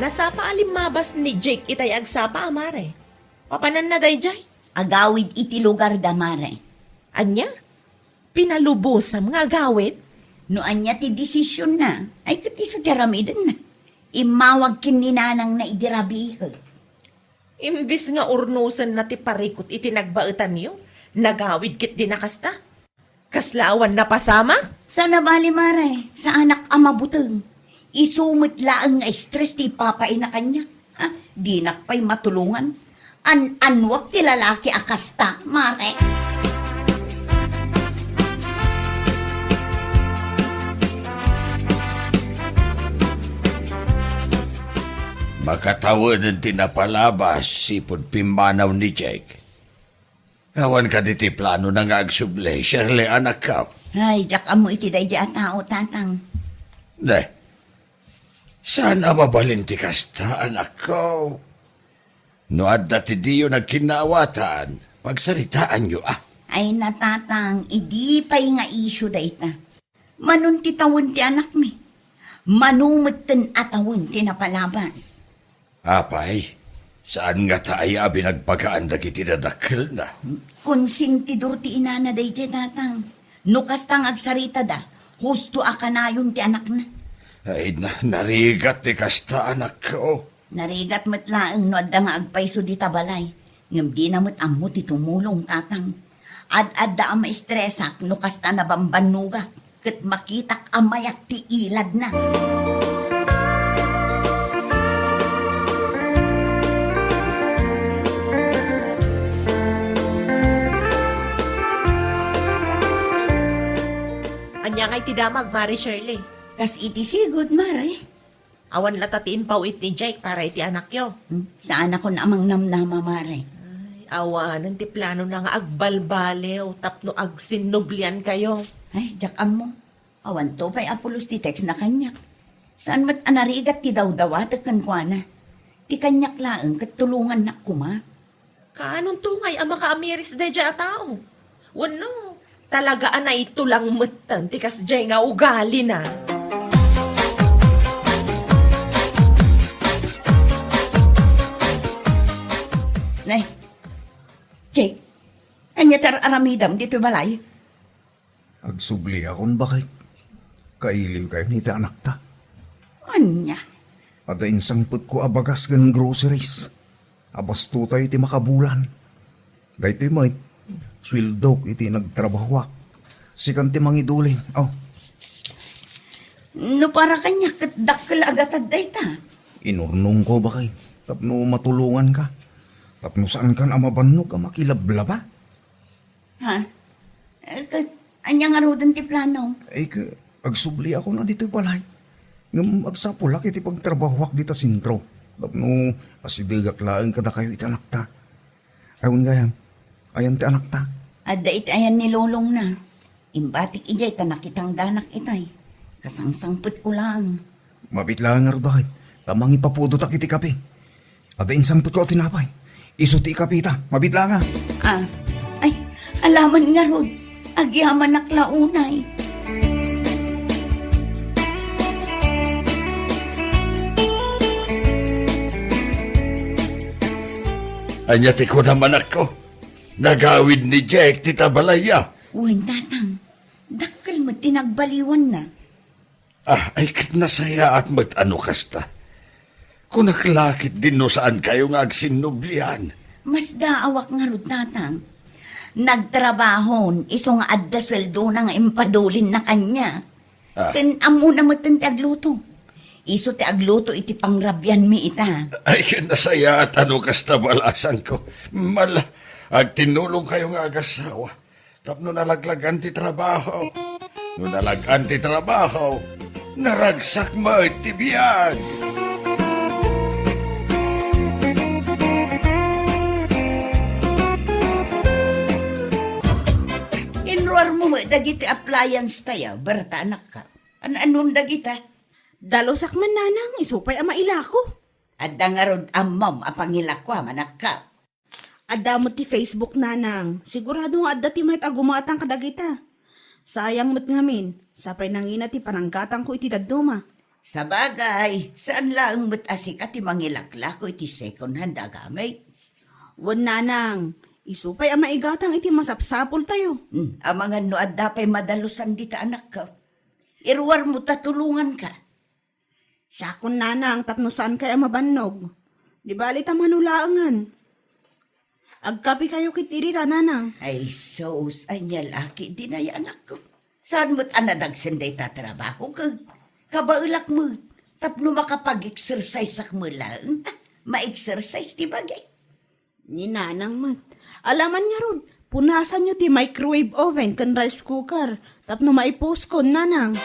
Nasapa a limmabas ni Jake itay agsapa a mare. Papananna daydiay? Agawid iti lugarda, mare. Ania? Pinalubosam nga agawid? No ania ti desisionna, ay ket isu ti aramidenna. Immawag ken ni nanangna idi rabii. Imbes nga urnosenna ti parikut iti nagbaetanyo, nagawid ketdin a kasta. Kasla awan napasamak? Saan a bali, mare, saanak a mabuteng. Isu met laeng nga stress ti ipapaina kaniak. Ha? Dinak pay matulongan. An-anuak ti lalaki a kasta, mare. Makatawenen ti napalabas sipud pimmanaw ni Jake. Awan kadi ti planona nga agsubli, Shirley, anakko? Ay, diak ammo iti daydi a tao, Tatang. Ne, saan a mabalin ti kasta, anakko? No adda ti diyo nagkinnaawatan, pagsaritaayo, a. Ay, na, Tatang, idi pay nga isyu dayta. Manon ti tawen ti anakmi? Mano metten a tawen ti napalabas? Apay, saan ngata aya a binagbagaan dagiti dadakkelna? Konsentidor ti inana daydiay, Tatang. No kasta nga agsaritada, husto a kanayon ti anakna. Ay, na-, narigat ti kasta, anakko. Narigat met laeng no adda nga agpayso dita balay, ngem dina met ammo ti tumulong, Tatang. Ad-adda a maestresak no kasta nabambannogak ket makitak a mayat ti iladna. Ania ngay ti damag, Mare Shirley? Kas iti sigud, Mare. Awan latta ti impaw-it ni Jake para iti anakyo. Hmm, saanakon a mangnamnama, Mare. Ay, awanen ti planona nga agbalbaliw tapno agsinnubliankayo. Ay, diak ammo. Awanto pay a pulos ti textna kaniak. Saan met a narigat ti dawdawatek kenkuana. Ti kaniak laeng ket tulongannak koma. Kaanonto ngay a makaamiris daydiay a tao? Wenno, talaga a naitulang metten ti kasdiay nga ugalina? Nay, Jake, ania ti ar-aramidem ditoy balay? Agsubliakon, baket. Kailiwkayon iti anakta. Ania? Adda insangpetko a bagas ken groceries. Abastotayo iti makabulan. Daytoy met, sueldok iti nagtrabahoak. Sikan ti mangidulin. Oh. No para kaniak ket dakkel a gatad dayta. Inurnongko, baket, tapno matulonganka. Tapno saankan a mabannog a makilablaba. Ha? Eh, ka-, ania ngaruden ti plano? Ay, ka-, agsubliakon a ditoy balay. Ngem agsapulak iti pagtrabahoak dita sentro. Tapno asidegak laeng kadakayo iti anakta. Ay, wen gayam, ayan ti anakta? Adda iti ayan ni lolongna. Imbatik idiay ta nakitangdanak itay. Kasangsangpetko laeng. Mabiit laeng ngarud, baket, ta mangipapudotak iti kape. Adda insangpetko a tinapay. Isu ti ikapita. Mabiit laeng a. Ah. Ay, alaman ngarud. Agyamanak la unay. Ania ti kunam, anakko? Nagawid ni Jake ti tabalaya? Wen, Tatang. Dakkel met ti nagbaliwanna. Ah, ay ket nasayaat met a no kasta. Kunak la ketdin no saankayo nga agsinnublian. Masdaawak ngarud, Tatang. Nagtrabahon, isu nga adda sueldona nga impadulinna kaniak. Ah. Ken ammona metten ti agluto. Isu ti agluto iti pangrabianmi ita. Ay, ken nasayaat a no kasta, balasangko. Mala, agtinnulongkayo nga agasawa. Tapno nalaglagan ti trabaho. No nalag-an ti trabaho, naragsak met ti biag. Inruarmo met dagiti appliance tayo, Berta, anakko. An-anom dagita? Dalusak man, nanang, isu pay a mailako. Adda ngarud ammom a pangilako, manakko. Adda met ti Facebook, nanang. Sigurado nga adda ti mayat a gumatang kadagita. Sayang met ngamin, sapay nangina ti pananggatangko iti dadduma. Sabagay, saan laeng met a sika ti mangilaklako iti second hand a gamit. Wen, nanang, isu pay a maigatang iti masapsapultayo. Hmm, amangan no adda pay madalusan dita, anakko. Iruarmo ta tulonganka. Siakon, nanang, tapno saankay a mabannog. Di bali ta mano laengen. Agkapikayo ket idi ta, nanang. Ay, sus, ania la ketdin aya, anakko. Saan met a nadagsen dayta trabaho, ket kabaelak met. Tapno makapag-exerciseak met laeng. Ma-exercise ti bagi. Ni nanang met. Alaman ngarud, punasanyo ti microwave oven ken rice cooker tapno maipuskon, nanang.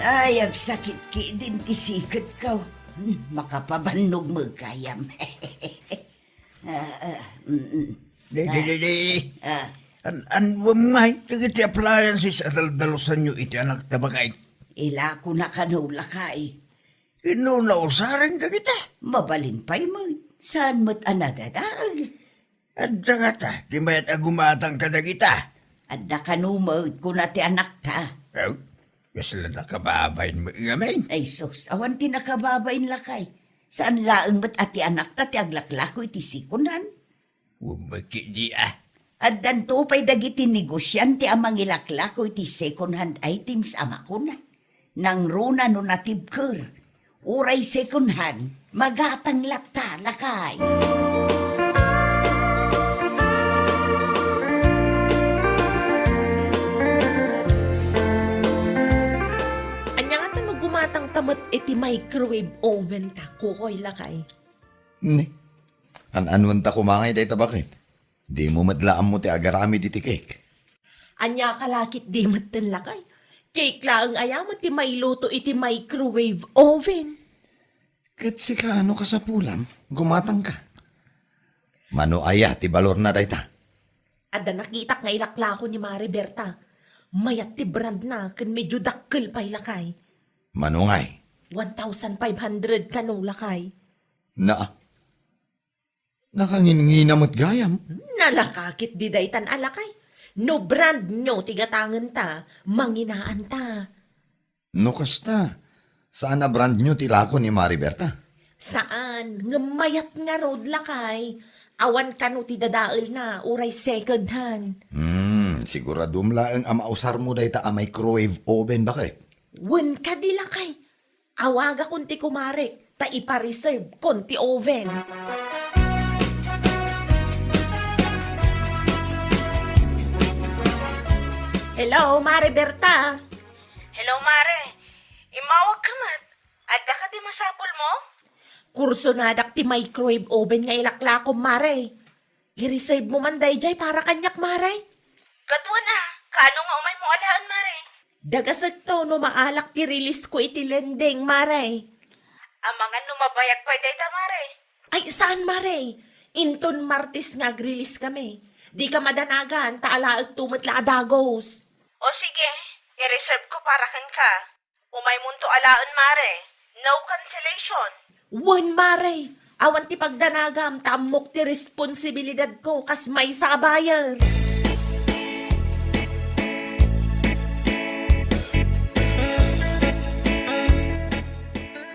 Ay, agsakit ketdin ti siketko. Hmm, makapabannog met gayam. Ah, ah, mm, mm. Di, di, Ah, di, di, di. ah. An-, annuam ngay dagiti appliances a daldalusanyo iti anakta, baket? Ilakona kano, lakay. Inno nausaren dagita? Mabalin pay met, saan met a nadadael? Adda ngata ti mayat a gumatang kadagita? Adda kano met, kuna ti anakta. Aw, kasla nakababain met ngamin? Ay sus, awan ti nakababain, lakay. Saan laeng met a ti anakta ti aglaklako iti second hand? Wen met ketdi a. Addanto pay dagiti negosiante a mangilaklako iti second hand items a makuna, nangruna no natibker, uray second hand, magatang latta, lakay. Ania ngata no gumatangta met iti microwave oven ta, kukoy, lakay? Ne, an-anuanta koma ngay dayta, baket? Dimo met la ammo ti agaramid iti cake. Ania ka la ketdi metten, lakay? Cake laeng aya met ti mailuto iti microwave oven? Ket sika, no kasapulam, gumatangka. Mano aya ti balorna dayta? Adda nakitak nga ilaklako ni Mare Berta. Mayat ti brandna ken medyo dakkel pay, lakay. Mano ngay? One thousand five hundred kano, lakay. Naa. Nakanginngina met gayam. Nalaka ketdi daytan a lakay. No brand new ti gatangenta, manginaanta. No kasta, saan a brand new ti lako ni Mare Berta? Saan, ngem mayat ngarud, lakay. Awan kano ti dadaelna, uray second hand. Hmm, siguradom laeng a mausarmo dayta a microwave oven, baket? Wen kadi, lakay. Awagakon ti kumarek ta ipa-reservekon ti oven. Hello, Mare Berta. Hello, Mare. Immawagka met. Adda kadi masapulmo? Kursonadak ti microwave oven nga ilaklakom, Mare. I-reserve mo man daydiay para kaniak, Mare. Kaduana, kaano nga umaymo alaen, Mare? Dagasekto no maalak ti release ko iti lending, Mare. Amangan no mabayag pay dayta, Mare. Ay, saan, Mare? Inton Martes nga ag-release kami. Dika madanagan, ta alaekto met la a dagos. O sige, i-reserve ko para kenka. Umaymonto alaen, Mare. No cancellation. Wen, Mare. Awan ti pagdanagam ta ammok ti responsibilidadko kas maysa a buyer.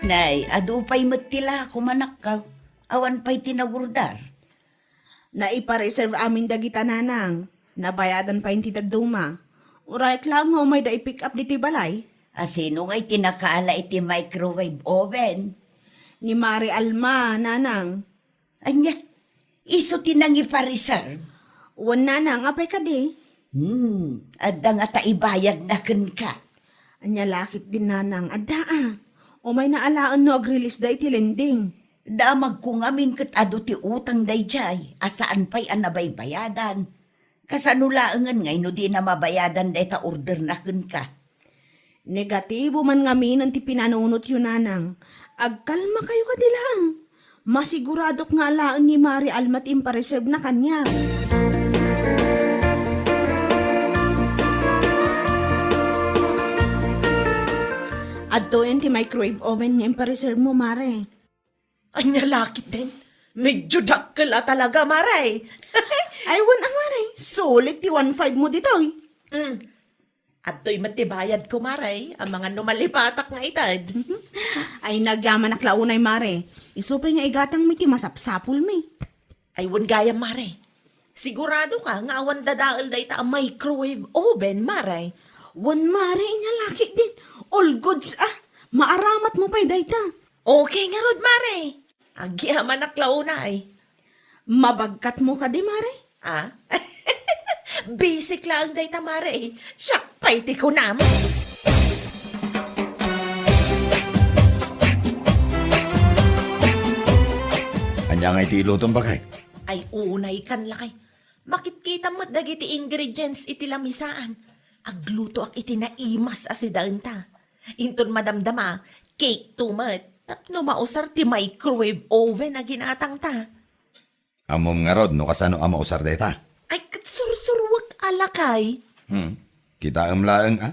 Nay, adu pay met ti lako, manakkaw. Awan pay ti nagurdar. Naipa-reserve amin dagita, nanang. Nabayadan pay ti dadduma. Urayek laeng nga umayda i-pick up ditoy balay. A sino ngay ti nakaala iti microwave oven? Ni Mare Alma, nanang. Ania? Isu ti nangipa-reserve? Wen, nanang, apay kadi? Hmm, adda ngata ibayadna kenka. Ania la ketdin, nanang, adda a. Umayna alaen no ag-release da iti lending. Damagko ngamin ket adu ti utang daydiay a saan pay a nabaybayadan. Kasano laengen ngay no dina mabayadan dayta orderna kenka? Negatibo man ngaminen ti pinanunotyo, nanang. Agkalmakayo kadi laeng. Masiguradok nga alaen ni Mare Alma ti impareservena kaniak. Adtoyen ti microwave oven nga impareserve mo, Mare. Ania la ketdin? Medyo dakkel a talaga, Mare. Ay, wen a, Mare. Sulit ti one five mo ditoy. Mm. Adtoy met ti bayadko, Mare. Amangan no malipatak nga ited. Ay, nagyamanak la unay, Mare. Isu pay nga igatangmi ti masapsapulmi. Ay, wen gayam, Mare. Sigurado ka nga awan dadael dayta a microwave oven, Mare? Wen, Mare, ania la ketdin. All goods, ah. Maaramatmo pay dayta. Okay ngarud, Mare. Agyamanak la unay. Mabagkatmo kadi, Mare? Ah? Basic laeng dayta, Mare. Siak pay ti kunam. Ania ngay ti ilutom, baket? Ay, unay kan lakay. Makitkitam met dagiti ingredients iti lamisaan. Aglutoak iti naimas a sidaenta. Inton madamdama, cake to met. Tapno mausar ti microwave oven a ginatangta. Ammom ngarud no kasano a mausar dayta? Ay, ket sursuruek a lakay. Hmm. Kitaem laeng, a?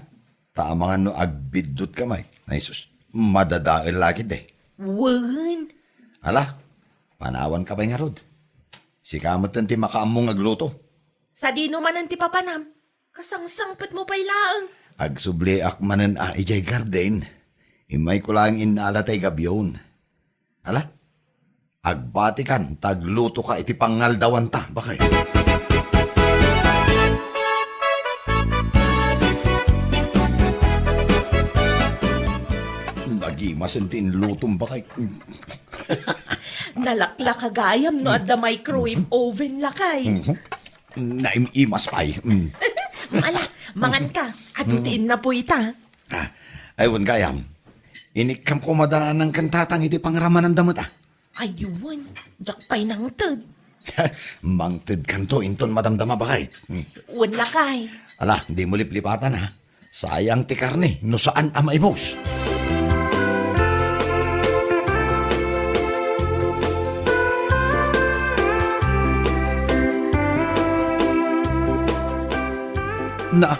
Ta amangan no agbiddutka met. Ay sus, madadael la ketdi. Wen. Ala, panawanka pay ngarud. Sika metten ti makaammo nga agluto. Sadino manen ti papanam? Kasangsangpetmo pay laeng. Agsubliak manen a idiay garden. Immayko laeng innala tay gabion. Ala, agbatikan ta aglutoka iti pangngaldawanta, baket. Nagimasen ti inlutom, baket. Nalaklaka gayam no adda microwave oven, lakay. Mhm. Naim-imas pay. Mm. Ala, manganka. Adu ti innapoyta. Ah, ay, wen gayam. Inikkam koma da nanang ken tatang iti pangramananda met, a. Ay, wen. Diak pay nangted. Mangtedkanto inton madamdama, baket. Hmm. Wen lakay. Ala, dimo liplipatan, a. Sayang ti karne no saan a maibus. Na,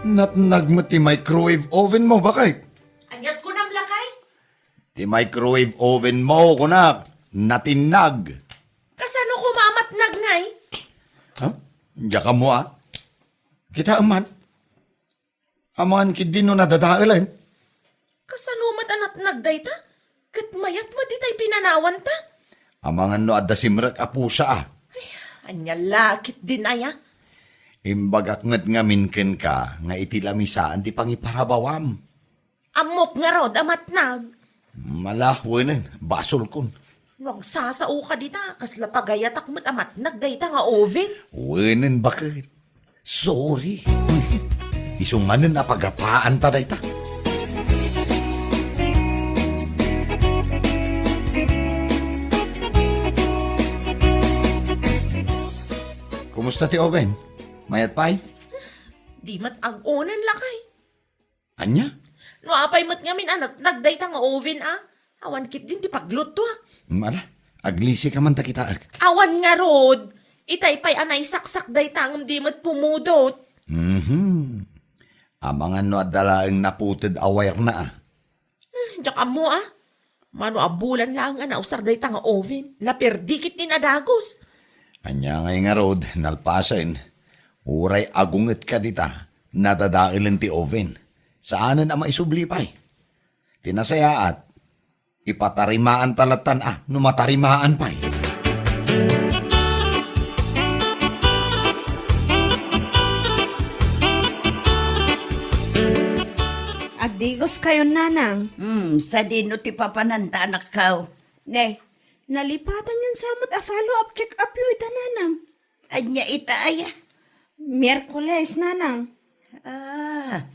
natnag met ti microwave oven mo, baket? Ania't kunam, lakay? Ti microwave oven mo, kunak, natinnag. Kasano koma a matnag, ngay? Ha? Diak ammo, a. Kitaem man. Amangan ketdi no nadadaelen. Kasano met a natnag dayta? Ket mayat met itay pinanawanta. Amangan no adda simrek a pusa, a. Ay, ania la ketdin aya? Imbagak met ngamin kenka nga iti lamisaan ti pangiparabawam. Ammok ngarud a matnag. Ala, wenen, basolkon. No agsasaoka dita, kasla pagayatak met a matnag dayta nga oven. Wenen, baket. Sorry. Isu manen a pagapaanta dayta. Kumusta ti oven? Mayat pay? Di met ag-onen, lakay. Ania? No apay met ngamin a natnag dayta nga oven, a? Awan ketdin ti paglutuak. Mm, ala, aglisika man ta kitaek. Awan ngarud, itay pay a naisaksak dayta ngem di met pumudot. Mhm. Amangan no adda laeng naputed a wire na, a. Hmm, diak ammo, a. Mano a bulan laeng a nausar dayta nga oven. Naperdi ketdin a dagus. Ania ngay ngarud, nalpasen, uray agungetka dita, nadadaelen ti oven. Saanen a maisubli pay. Ti nasayaat, ipatarimaanta lattan a no matarimaan pay. Agdigoskayon, nanang. Hmm, sadino ti papananta, anakko? Ne, nalipatanyon sa met a follow-up check-up yo ita, nanang. Ania ita aya? Miyerkules, nanang. Ah,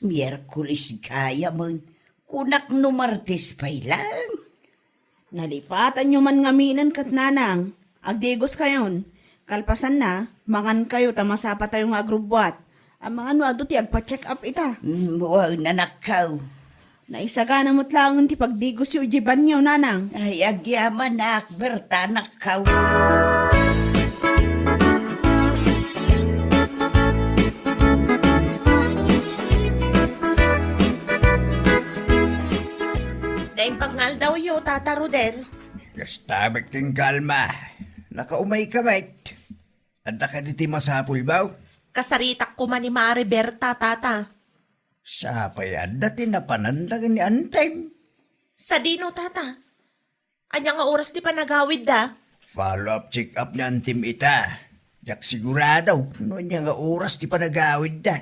Miyerkules gayam. Kunak no Martes pay lang. Nalipatanyo man ngaminen ket, nanang. Agdigoskayon. Kalpasanna, mangankayo ta masapatayo nga agrubbuat. Amangan no adu ti agpa-check up ita. Mm, wen, anakko. Naisagana met laengen ti pagdigosyo idiay banio, nanang. Ay, agyamanak, Berta, anakko. Naimbag nga aldawyo, Tata Rodel. Kasta met ti kalma. Nakaumayka met. Adda kadi ti masapulmo? Kasaritak koma ni Mare Berta, Tata. Sapay adda ti napananda ken ni Antem. Sadino, Tata? Ania nga oras ti panagawidda? Follow-up check-up ni Antem ita. Diak sigurado no ania nga oras ti panagawidda.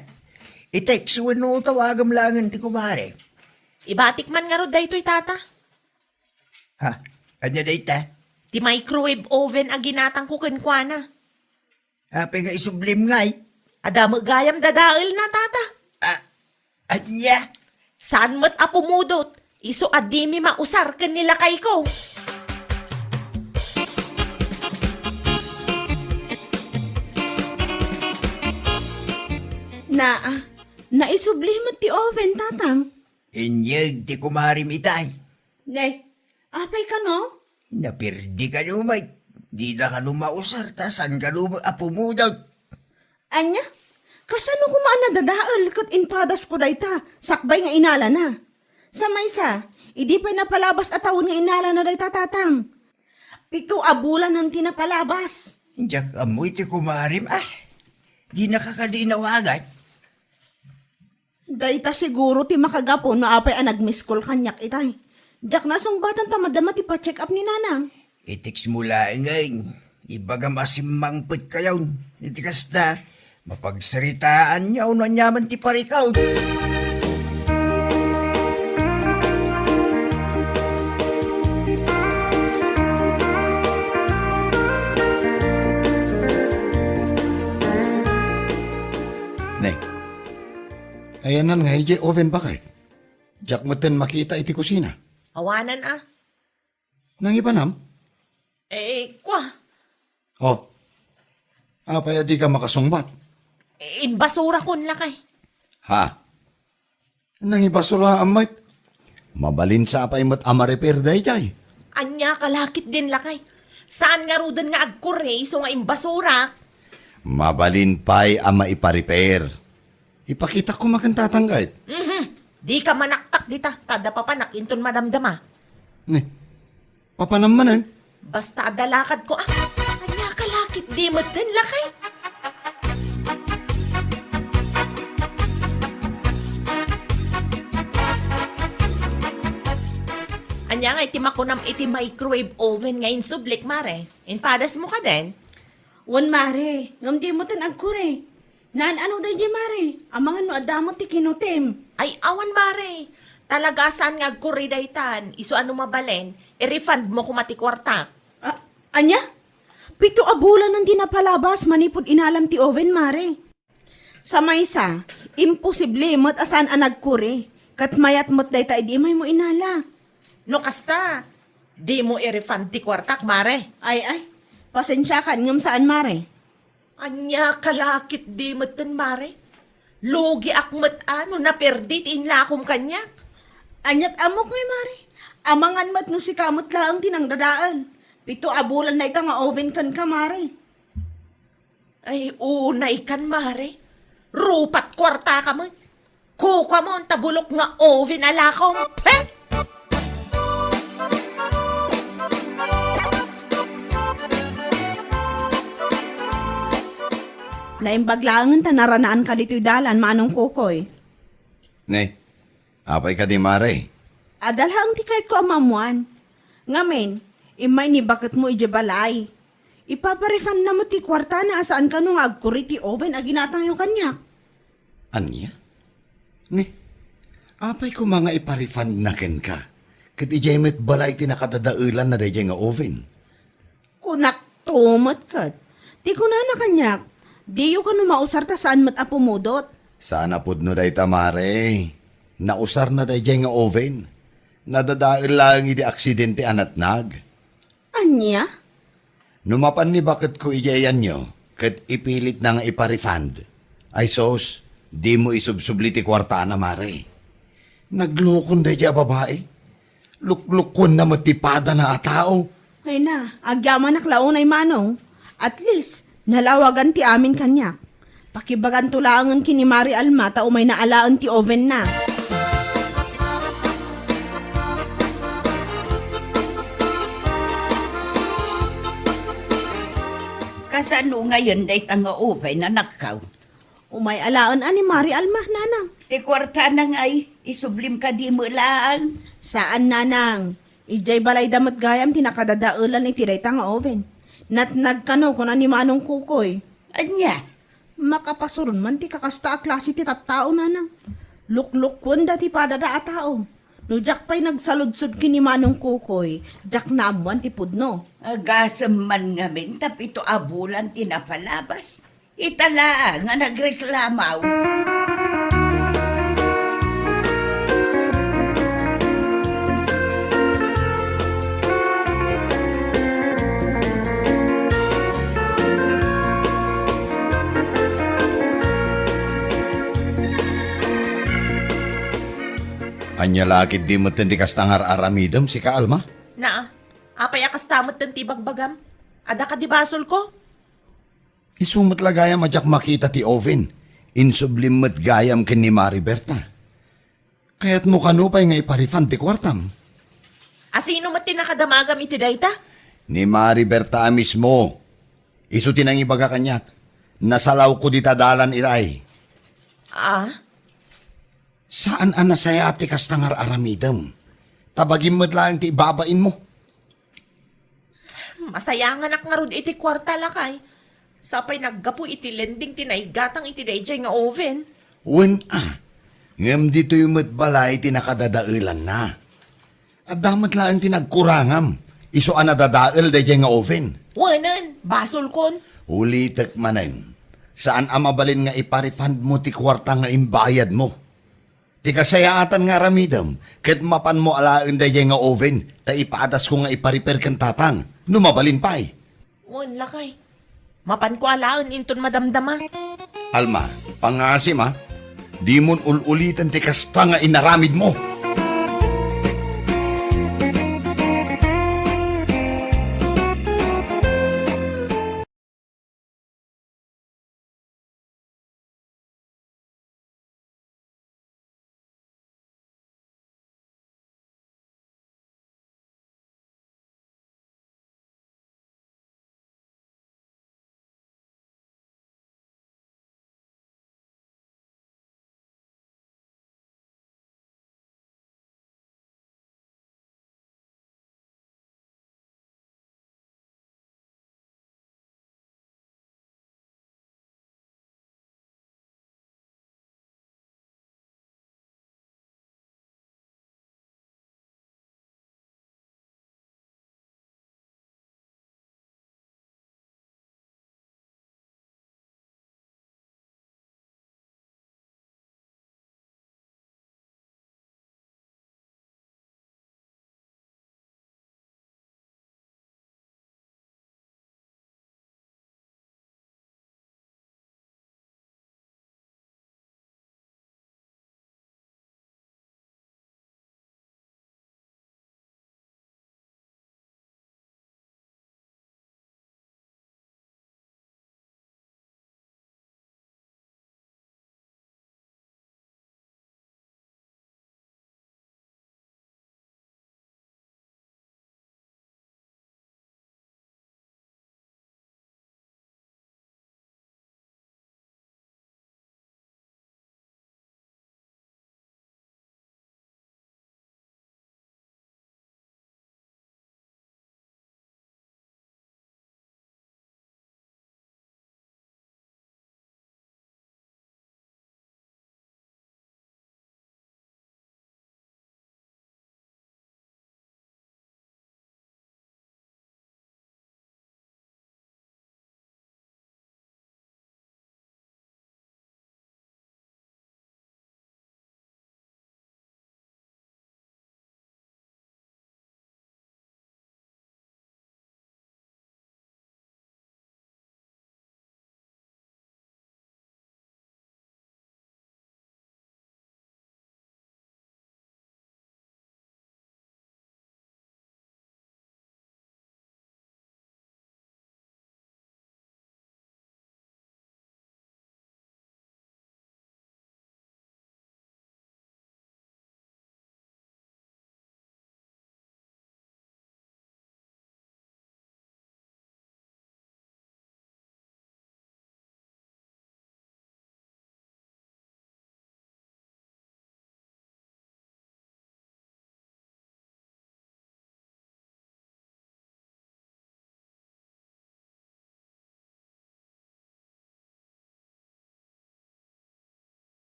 I-text wenno tawagam laengen ti kumare. Ibatik man ngarud daytoy, Tata. Ha? Ania dayta? Ti microwave oven a ginatangko kenkuana. Apay nga isublim ngay? Adda met gayam dadaelna, Tata. Ah, ania? Saan met a pumudot? Isu a dimi mausar ken ni lakayko. Naa, naisubli met ti oven, Tatang. Inyeg ti kumarim itay. Ne, apay kano? Napirdi kano met. Dida kano mausar ta saan kano a pumudot. Ania? Kasano koma a nadadael ket impadasko dayta sakbay nga inalana? Sa maysa, idi pay napalabas a tawen nga inalana dayta, tatang. Pito a bulanen ti napalabas. Diak ammo iti kumarim, ah. Dinaka kadi inawagan? Dayta siguro ti makagapu no apay a nagmiskol kaniak itay. Diak nasungbatan ta madama ti pa-check up ni Nanang. I-text mo laengen. Ibagam a simmangpetkayon. Iti kasta, mapagsaritaanyo no aniaman ti parikut. Ne, ayanna nga idiay oven baket. Diak metten makita iti kusina. Awanan a. Nangibanam? Eh, kua. Oh. Apay a dika makasungbat? Eh, inbasurakon, lakay. Ha? Nangibasuraam met? Mabalin sa apay met a ma-repair daydiay? Ania ka la ketdin, lakay? Saan ngaruden nga agkurre isu nga imbasurak? Mabalin pay a maipa-repair. Ipakitak koma ken tatang ket. Mhm. Dika manaktak dita, ta adda papanak inton madamdama. Ne, papanam manen? Basta adda lakadko, ah. Ania ka la ketdi metten, lakay? Ania nga iti makunam iti microwave oven nga insublik, mare? Impadasmo kadin? Wen, mare, ngem di metten agkurre. Naan-ano daydiay, mare? Amangan no adda met ti kinutim. Ay, awan, mare. Talaga saan nga agkurre daytan. Isu a no mabalin, i-refund mo koma ti kuartak. Ah, ania? Pito a bulanen ti napalabas manipud inalam ti oven, mare. Sa maysa, imposible met a saan a nagkurre. Ket mayat met dayta idi imaymo inala. No kasta, dimo i-refund ti kuartak, mare. Ay, ay. Pasensiakan ngem saan, mare. Ania ka la ketdi metten, mare? Lugiak met a no naperdi ti inlakom kaniak. Aniat ammok ngay, mare? Amangan met no sika met laeng ti nangdadael. Pito a bulan dayta nga oven kenka, mare. Ay, unaykan, mare. Rupat kuartaka met. Kukuamon ta bulok nga oven a lakom. He! Naimbag laengen ta naranaanka ditoy dalan, Manong Kukoy. Ne, apay kadi, mare? Adda laeng ti kayatko a maammoan. Ngamin, immay ni baketmo idiay balay. Ipapa-refundna met ti kuartana a saan kano nga agkurre ti oven a ginatangyo kaniak. Ania? Ne, apay koma nga ipa-refundna kenka? Ket idiay met balay ti nakadadaelanna daydiay nga oven. Kunak to met ket. Ti kunana kaniak, diyo kano mausar ta saan met a pumudot. Saan a pudno dayta, mare. Nausarna daydiay nga oven. Nadadael laeng idi aksidente a natnag. Ania? No mapan ni baketko idiay ayanyo, ket ipilitna nga ipa-refund. Ay sus, dimo isubsubli ti kuartana, mare. Naglukon daydiay a babai. Luklukonna met ti padana a tao. Ay na, agyamanak la unay, Manong. At least, nalawagan ti amin kaniak. Pakibaganto laengen ken ni Mari Alma ta umayna alaen ti ovenna. Kasano ngayen dayta nga oven, anakko? Umay alaen a ni Mari Alma, nanang. Ti kuartana ngay, isublim kadi met laeng? Saan, nanang. Idiay balayda met gayam ti nakadadaelan iti dayta nga oven. Natnag kano, kuna ni Manong Kukoy. Ania? Makapasuron man ti kakasta a klase ti tattao, nanang. Luklukkuenda ti padada a tao. No diak pay nagsaludsod ken ni Manong Kukoy, diak naammoan ti pudno. Agasem man ngamin ta pito a bulan ti napalabas. Ita laeng a nagreklamo. Ania la ketdi metten ti kasta nga ar-aramidem, sika, Alma? Naa, apay a kasta metten ti ibagbagam? Adda kadi basolko? Isu met la gayam a diak makita ti oven. Insublim met gayam ken ni Mari Berta. Kayatmo kano pay nga ipa-refund ti kuartam? A sino met ti nakadamagam iti dayta? Ni Mari Berta a mismo. Isu ti nangibaga kaniak. Nasalawko dita dalan itay. Ah? Saan a nasayaat ti kasta nga ar-aramidem. Ta bagim met laeng ti ibabainmo. Masayanganak ngarud iti kuarta, lakay. Sapay naggapu iti lending ti naigatang iti daydiay nga oven. Wen a, ngem ditoy met balay ti nakadadaelanna. Adda met laeng ti nagkurangam, isu a nadadael daydiay nga oven. Wenen, basolkon. Ulitek manen, saan a mabalin nga ipa-refund mo ti kuarta nga imbayadmo. Ti kasayaatan nga aramidem, ket mapanmo alaen daydiay nga oven, ta ipaadasko nga ipa-repair ken tatang, no mabalin pay. Wen, lakay. Mapanko alaen inton madamdama. Alma, pangasim a. Dimon ul-uliten ti kasta nga inaramidmo.